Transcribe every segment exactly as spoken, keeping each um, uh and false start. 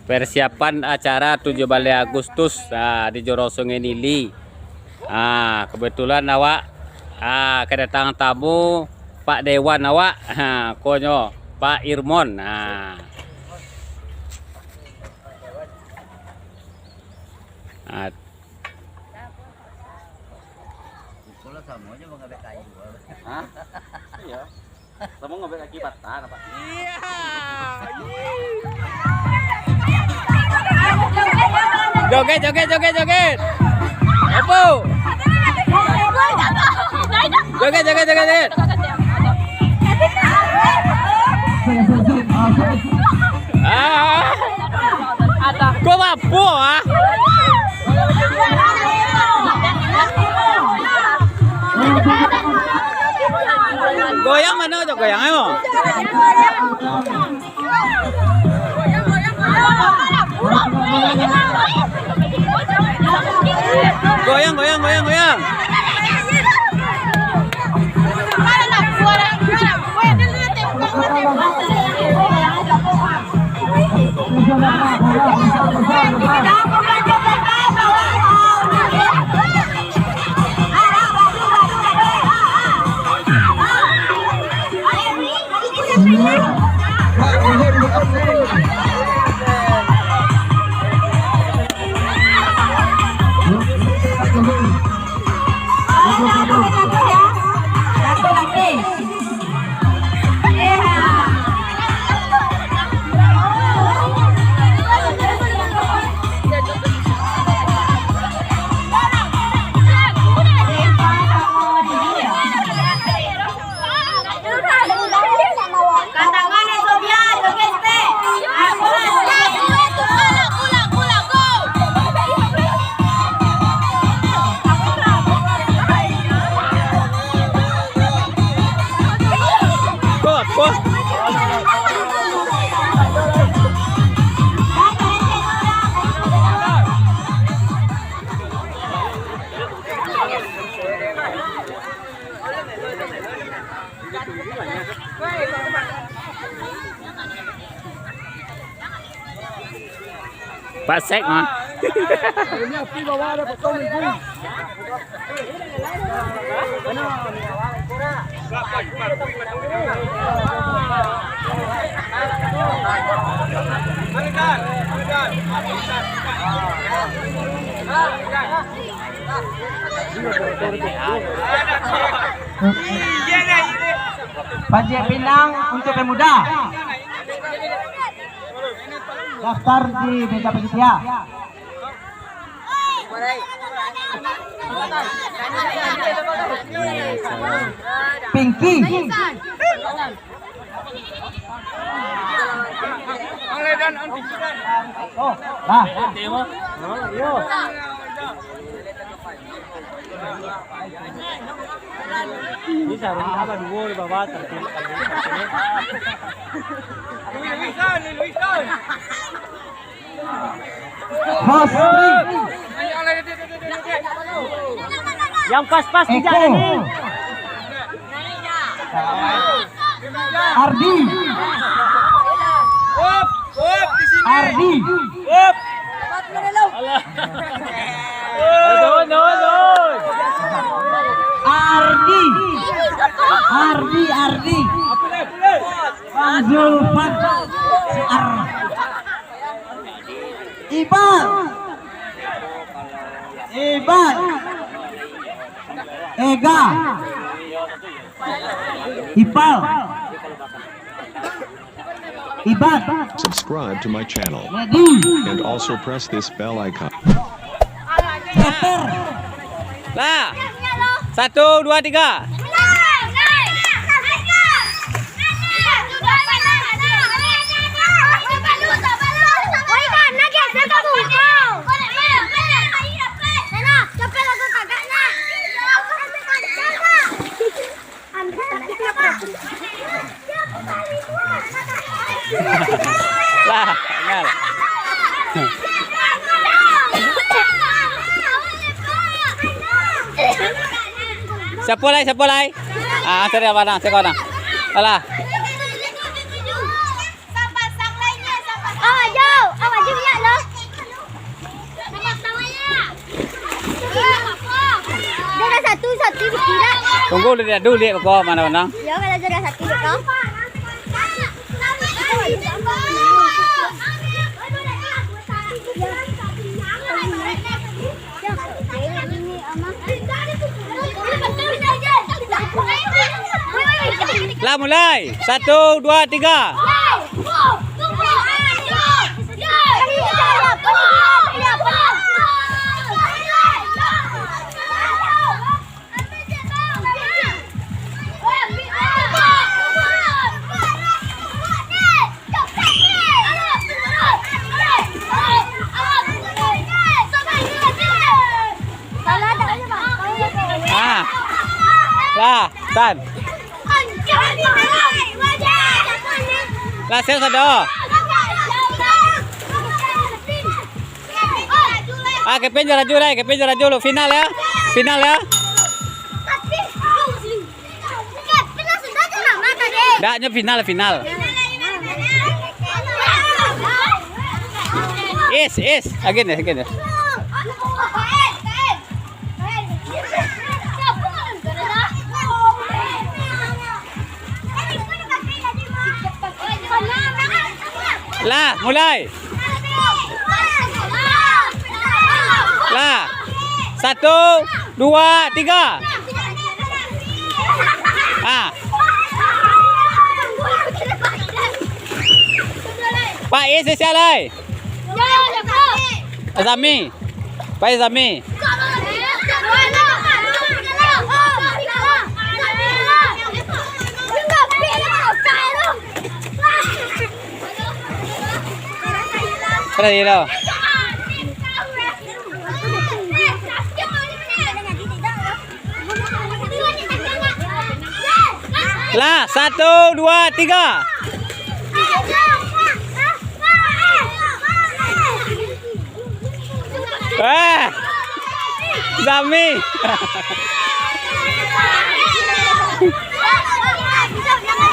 Persiapan acara tujuh baleh Agustus, ah, di Jurang Sungai Nili. Ah, kebetulan awak, ah, kedatangan tamu Pak Dewan awak, ha, konyo Pak Irmon. Ah. Ah. Hah? Iyo. Samo ngambek kaki patah, nampak? Iya. Joget, joget, joget, joget. Apo? Joget, joget, joget, joget. Ah. Kok apo, ah? Goyang mano tu goyang, ayo? Goyang, goyang, goyang, goyang. Pak Sek mah. Panjek pinang untuk pemuda. Daftar di meja panitia. Pinky. Oh, lah. Ini sarung apa duo di bawah, tertib. Hosni. Yang pas-pas di jalan ni. Ardi. Ardi. Ardi. Ardi, Ardi. Bang Zulfan. Ar-, Iqbal. Iqbal. Ega. Iqbal. Iqbal. Subscribe to my channel. Ready. And also press this bell icon. Lah. Satu, dua, tiga. Lah, tinggal. Siapa lai, siapa lai? Ah, cari apa dah, cari apa dah. Alah. Tunggu dulu, dulu, dulu, kau mana, mana? Ya, kalau sudah satu, kau. Lah, mulai. Satu, dua, tiga. Ah. Lah, Tan. Lah, siap, sado. Ah, Kevin, jo laju, lai. Kevin, jo laju, lu. Final, ya. Final, ya. Dak, nyo final, final. Is, is. Again, ya, again, ya. Lah, mulai. Lah. Satu, dua, tiga. Ah. Pak Is, siap lai. Azami. Pak Is, Azami. Kada gilo. Lah, satu, dua, tiga. Eh, Zami.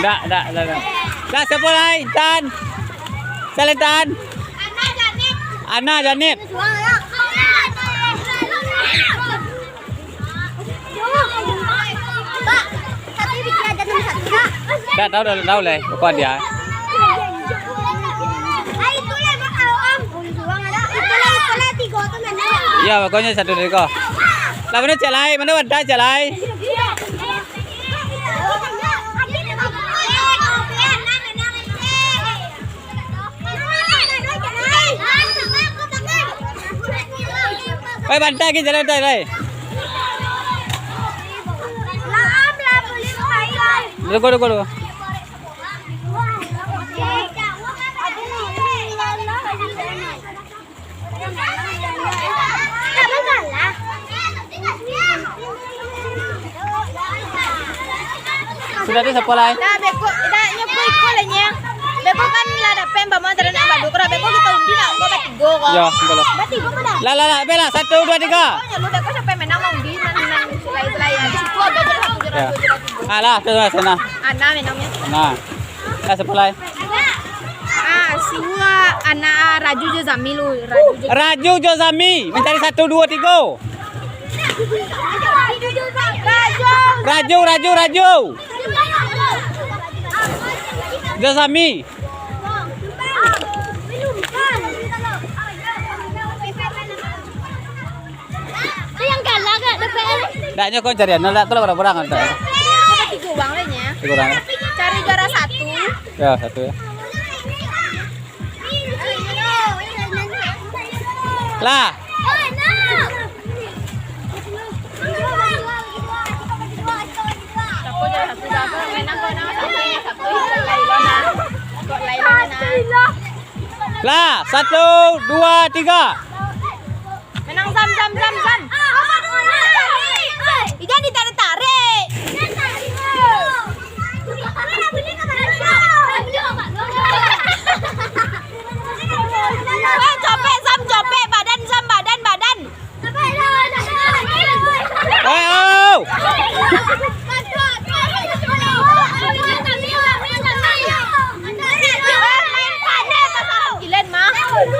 Dak, dak, dak, dak. Lah, siapa lai? Intan. Siapa Intan? Ana Janip. Dak tahu, dak tahu lai. Pokok dia. Iyo, pokoknyo satu dari ko. Lah, mano cek lai? Mano wadah cek lai? Oi, bantai lagi, jalan bantai, lai. Tunggu, tunggu, tunggu. Sudah tu, siapa lai? Dah, beko, dah, nyo ko iko lah, nyo. Beko kan lah dapek, bamo taranak badu, kurang beko kita undi nak, kau batigo kau. Yo, betul. Batigo kau dah. Lah, lah, lah, bela, satu, dua, tiga. Kau nyo lu beko sampai menang mau undi, nan, nan, sulai, sulai. Habis itu ada je satu, yo. Alah, tu lah, sana. Ana menangnya. Nah. Lah, siapa lai? Ah, suwa anak Raju jo Zami lu, Raju jo Raju jo Zami, mancari satu, dua, tiga. Raju, Raju, Raju. Jo Zami. Tu yang kalah gak D P R? Dak, nyo kau cari anu lah, tu lah barang-barang kan. Tigo urang lah nyo. Tigo urang. Cari juara satu. Ya, satu ya. Lah. Lah, satu, dua, tiga. Menang, Zam, Zam, Zam, Zam. Ih, jangan ditarik-tarik. Weh, copek, Zam, copek. Badan, Zam, badan, badan. Weh, oh.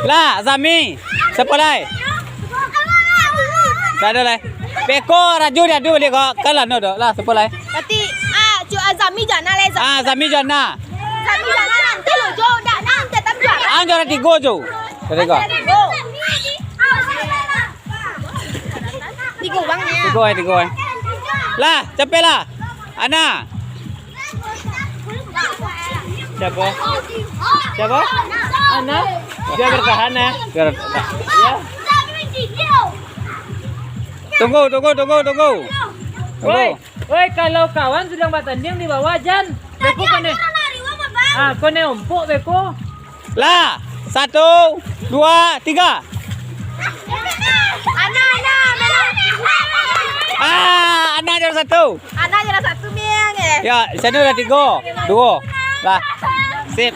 Lah, Zami. Siapa lai? Dak ado lai. Beko raju diadu baliak ko. Kan lah no doh. Lah, sapo lai? Berarti, ah, cu-, ah, Zami Jana lai, Zami. Ah, Zami Jana. Zami Jana nanti lo, jo, dak nanti, tapi juara. Ah, juara tigo, jo. Juara tigo. Tigo. Tigo bang, ya. Tigo, eh, tigo, eh. Lah, capek lah. Ana. Siapa? Siapa? Ana. Dia bertahan, ya. Biar, ya. Tunggu, tunggu, tunggu, tunggu. Tunggu. Woi, woi, kalau kawan sedang bertanding di bawah, jan. Beko kone. Ah, kone ompok beko. Lah, satu, dua, tiga. Ana, Ana, Ana. Ah, Ana juara satu. Ana juara satu, Miang, eh. Ya, sana udah tiga, dua. Lah, sip.